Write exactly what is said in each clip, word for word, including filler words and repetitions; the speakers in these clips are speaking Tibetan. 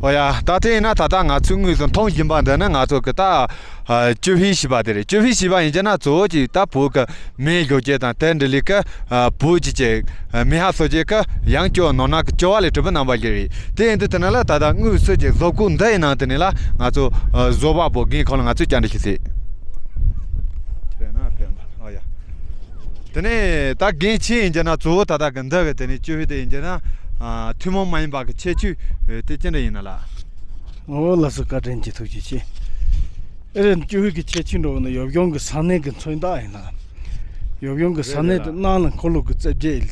ཨོ་ཡ། ད་དེ་ཡིན་ན་ད་ལྟ་ང་ཚོས་དངོས་སུ་མཐོང་བཞིན་པ་འདི་ནི་ང་ཚོ་གི་ད་ཨ་ཅོ་ཧྥི་ཞེས་པ་དེ་རེད། ཅོ་ཧྥི་ཞེས་པ་ཡིན་གྱི་ན་གཙོ་བོ་ཅིག་ད་བོད་ཀྱི་མེ་སྒྱོགས་ཅན་དང་དེ་འདྲ་ལས་ཀི་ཨ་བོད་ཀྱི་ཅིག་ཨ་མེ་ཧ་སོ་ཅིག་གི་ཡང་ཅོ་ནོར་ནག་གི་ཅོ་བ་ལས་གྲུབ་པའི་རྣམ་པ་ཞིག་རེད། དེ་ཡིན་དུས་དེ་ནི་ལ་ད་ལྟ་དངོས་སུ་ཅིག་བཟོ་བཀོད་འདི་ཡི་ནང་དེ་ནི་ལ་ང་ཚོ་ཨ་བཟོ་པ་པོ་རྒན་ཁོང་ལ་ང་ཚོས་བཅར་འདྲི་ཞུ་སྲིད། དེ་ན་ཕེབས་འདུག་ཨ་ཡ། དེ་ནས་ད་རྒན་ཁྱེད་ཡིན་གྱི་ན་གཙོ་བོ་ད་ལྟ་གི་འདི་གི་དེ་ནས་ཅོ་ཧྥི་དེ་ཡིན་གྱི་ན་ཨ་ཐུན་མོང་མ་ཡིན་པ་གི་ཁྱད་ཆོས་དེ་ཅི་འདྲ་ཡིན་ན་ལ། ངོ་བོ་ལ་སོགས་བཀའ་དྲིན་གྱི་ཐུགས་རྗེ་ཆེ། ཨེ་རེད། ཅོ་ཧྥི་གི་ཁྱད་ཆོས་འགྲོ་བ་ནི་ཡབ་གཞུང་གི་ས་གནས་ཀྱི་མཚོན་རྟགས་ཡིན་ལ། ཡབ་གཞུང་གི་ས་གནས་དེ་གནའ་ལ་འཁོར་ལོ་གི་རྩིབས་བརྒྱད་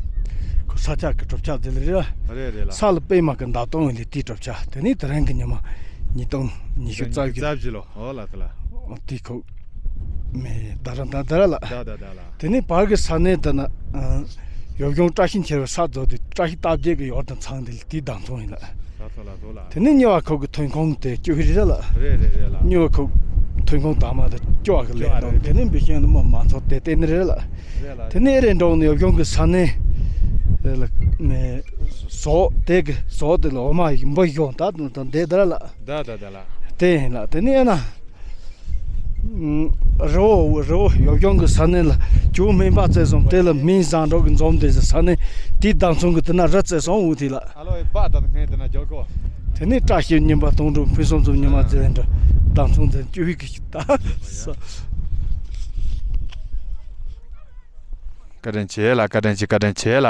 ཁོ་ས་ཆ་གི་གྲུབ་ཆ་དེ་ལ་རེད། རེད་རེད་ལ། ས་ལ་པད་མ་གི་མདའ་སྟོང་ཡིན་ལས་དེའི་གྲུབ་ཆ་དེ་ནས་དེ་རིང་གི་ཉི་མ་ཉིས་སྟོང་ཉི་ཤུ་རྩ་བཞི་རྩ་བཞི་ལོ། ཨོ་ལ་ལ། དེ་ཁོ་མེ་ད་ར་ད་ད་ར་ལ། ད་ད་ད་ལ། དེ་ནས་བར་གྱི་ས་གནས་དེ་ན་ཨ་ཡབ་གཞུང་བཀྲ་ཤིས་མཁྱེན་པའི་ས་རྫོགས་དུས་བཀྲ་ཤིས་རྟ་བརྒྱད་ཀྱི་ཡུལ་དང་ཚང་དེ་དེའི་བདག་མཚོན་ཡིན་ལ། ལ་ཚོ་ལ་ཚོ་ལ། དེ་ནས་གཉིས་པ་ཁོ་གི་ཐོན་ཁུངས་དེ་ཅོ་ཧྥི་རེད་ལ། རེད་རེད་རེད་ལ། གཉིས་པ་ཁོ་ཐོན་ཁུངས་དང་མ་དང་ཅོ་བ་གི་ལས་དང་དེ་ནས་འབུ་ཤིང་ནི་མ་མ་ཚོ་དེ་བལྟས་ནི་རེད་ལ། རེད་ལ། དེ་ནས་རེད་འགྲོ་ནི་ཡབ་གཞུང་གི་ས་གནས་རེད་ལ། མེ་ཟོག་དེ་གི་ཟོག་དེ་ལ་འོ་མ་ཡིན་པ་གཞུང་ད་དང་དེ་དར་ལ། ད་ད་ད་ལ། དེ་ཡིན་ལ། དེ་ནས་ཡིན་ན། རི་བོ་རི་བོ་ཡབ་གཞུང་གི་ས་གནས་ལ་ཇོ་སྨན་པ་བཙལ་སོང་། དེ་ལ་སྨན་བཟང་གྲོགས་ཀྱི་འཛོམས་དེ་ས་གནས་དེའི་བདག་མཚོན་གྱི་དེ་ན་རི་བཙལ་སོང་འུ་དེ་ལ། ཨ་ལོ་ཨེ་པ་ད་ངས་དེ་ན་རྒྱག་གོ། དེ་ནས་བཀྲ་ཤིས་ཉི་མ་དོང་འགྲོ་ཕུན་སུམ་ཚོགས་ཉི་མ་བཙལ་འདྲ་བདག་མཚོན་བཙལ་ཅུ་བི་གི་ཞིག་ད། བཀའ་དྲིན་ཆེ་ལ། བཀའ་དྲིན་ཆེ། བཀའ་དྲིན་ཆེ་ལ།